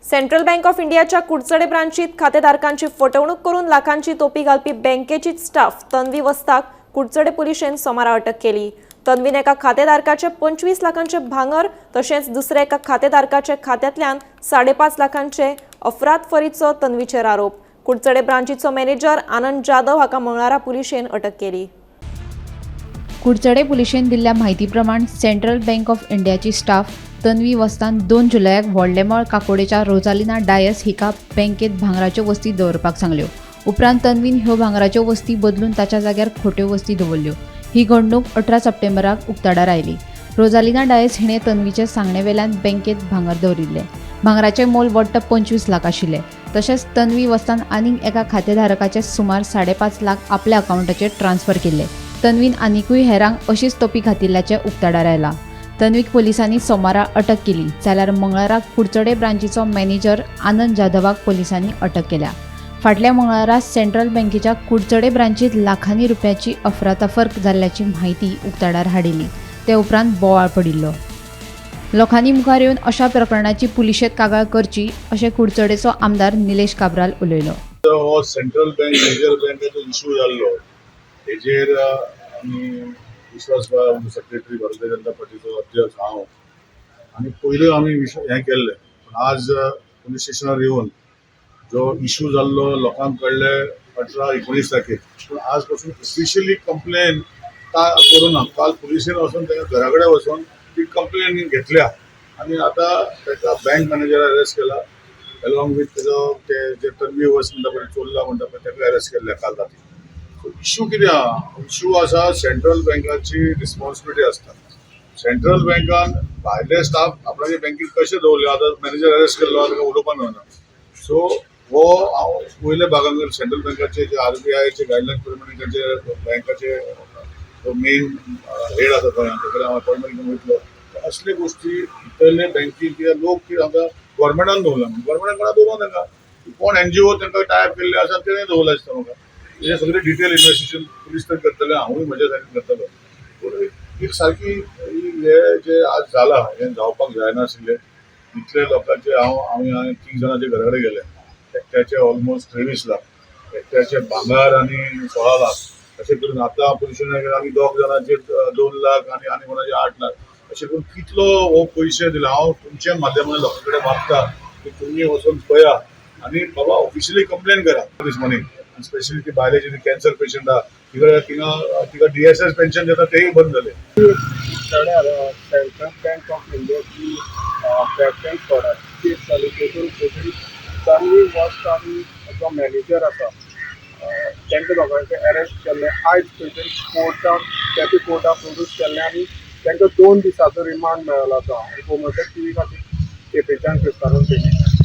Central bank of इंडियाच्या कुडचडे ब्रांचीत खातेधारकांची फटवणूक करून लाखांची तोपी घालपी बँकेचीच स्टाफ तन्वी वस्ताक कुडचडे पुलिशेन सोमारा अटक केली. तन्वीन एका खातेधारकाचे 25 लाखांचे भांगर तशेंच दुसऱ्या एका खातेधारकाच्या खात्यांतल्यान 5.5 लाखांचे अफरातफरीचो तन्वीचेर आरोप. कुडचडे ब्रांचीचो मॅनेजर आनंद जाधव हाका मंगळारा पुलिशेन अटक केली. कुडचडे पुलिशेन दिल्ल्या म्हायती प्रमाण सेंट्रल बँक ऑफ इंडियाची स्टाफ तन्वी वस्तान 2 जुलयाक व्हडलेमळ काकोडेच्या रोजालिना डायस हिका बँकेत भांगराच्यो वस्ती दवरपाक सांगल्यो. उपरांत तन्वीन ह्यो भांगराच्यो वस्ती बदलून ताच्या जाग्यार खोट्यो वस्ती दवरल्यो. ही घडणूक 18 सप्टेंबराक उक्ताडार आयली. रोजालिना डायस हिणें तन्वीचे सांगणे वेल्यान बँकेत भांगर दवरिल्लें. भांगराचें मोल वट्ट 25 लाख आशिल्लें. तशेंच तन्वी वस्तान आनीक एका खातेधारकाचे सुमार 5.5 लाख आपल्या अकावंटाचेर ट्रान्स्फर केल्ले. तन्वीन आनिकूय हेरांक अशीच तोपी घातिल्ल्याचें उक्ताडार आयलां. तन्वीक पोलिसांनी सोमारा अटक केली, जाल्यार मंगळाराक कुडचडे ब्रांचीचो मॅनेजर आनंद जाधवाक पोलिसांनी अटक केल्या. फाटल्या मंगळारा सेंट्रल बँकेच्या कुडचडे ब्रांचीत लाखांनी रुपयाची अफरातफर जाल्ल्याची म्हायती उक्ताडार हाडिल्ली. ते उपरांत बोवाळ पडिल्लो. लोकांनी मुखार येवन अशा प्रकरणाची पुलिशेंत कागाळ करची अशें कुडचडेचो आमदार निलेश काब्राल उलयलो. हो सेंट्रल बँक मेजर बँकेचो इशू जाल्लो, हेजेर आमी विश्वास सेक्रेटरी, भारतीय जनता पार्टीचो अध्यक्ष हांव आनी पयल्यो आमी हें केल्लें. पूण आज पुलीस स्टेशनार येवन जो इशू जाल्लो लोकांक कळ्ळें 18-19 तारखेर, पूण आज पासून ऑफिशियली कंप्लेन का करूं ना. काल पुलिशेन वचून ताका घरा कडेन वचून ती कंप्लेन घेतल्या आनी आतां ताका बँक मॅनेजर अरेस्ट केला, अलॉंग विथ तेजो ते जे तन्वी वस म्हणटा पळय, चोरला म्हणटा पळय, ताका अरेस्ट केल्ले काल राती. सो इशू कितें आहा? इशू आसा, सेंट्रल बँकाची रिस्पॉन्सिबिलिटी आसता. सेंट्रल बँकान भायले स्टाफ आपणाचे बँकेत कशे दवरले? आतां मॅनेजर अरेस्ट केल्लो आहा, ताका उलोवपाक मेळना. सो हो हांव वयल्या भागांक, सेंट्रल बँकाचे जे आरबीआयचे गायडलायन प्रमाणे तांचे बँकाचे जो मेन हेड आसा गोंयांत, ताका हांव अपॉयंटमेंट घेवन वयतलो. असले गोश्टी भितरले बँकेन कित्याक लोक कितें सांगता, गव्हर्मेंटान दवरला म्हणून. गव्हर्मेंटान कोणा दवरूं तांकां? कोण एनजीओ तांकां टायप केल्ले आसा, तेणें दवरला दिसता म्हाका. हें सगळें डिटेल इन्वेस्टिगेशन पुलीस तर करतले, हांवूय म्हज्या सायडीन करतलो. पूण एक सारकी हे जे आज जाला, हें जावपाक जायनाशिल्लें. इतले लोकांचे हांव आमी हांवें तीग जाणांच्या घरा कडेन गेले. एकट्याचे ऑलमोस्ट 23 लाख, एकट्याचे भांगर आनी 16 लाख, अशें करून आतां पुलिशेन आनी दोग जाणांचे 2 लाख आनी आनी कोणाचे 8 लाख, अशें करून कितलो हो पयशे दिला. हांव तुमच्या माध्यमान लोकां कडेन मागता की तुमी वचून पळया आनी बाबा ऑफिशियली कंप्लेन करा. दीस मनी आनी स्पेशली ती बायलेची कॅन्सर पेशंट आहा, तिका थिंगा तिका डीएसएस पेन्शन दिता, तेय बंद जालें. कुडचड्यार सेंट्रल बँक ऑफ इंडियाची थेफ्ट अँड फ्रॉडाची केस जाली. तेतून प्रेसिडेंट तन्वी वस्त आनी जो मॅनेजर आसा, तांकां दोगांक अरेस्ट केल्ले. आयज प्रेजेंट कोर्टान, केपें कोर्टान प्रोड्यूस केल्ले आनी तांकां 2 दिसाचो रिमांड मेळ्ळो आसा. आनी गोमंतक टीव्ही खातीर केपेंच्यान क्रिस्तानून.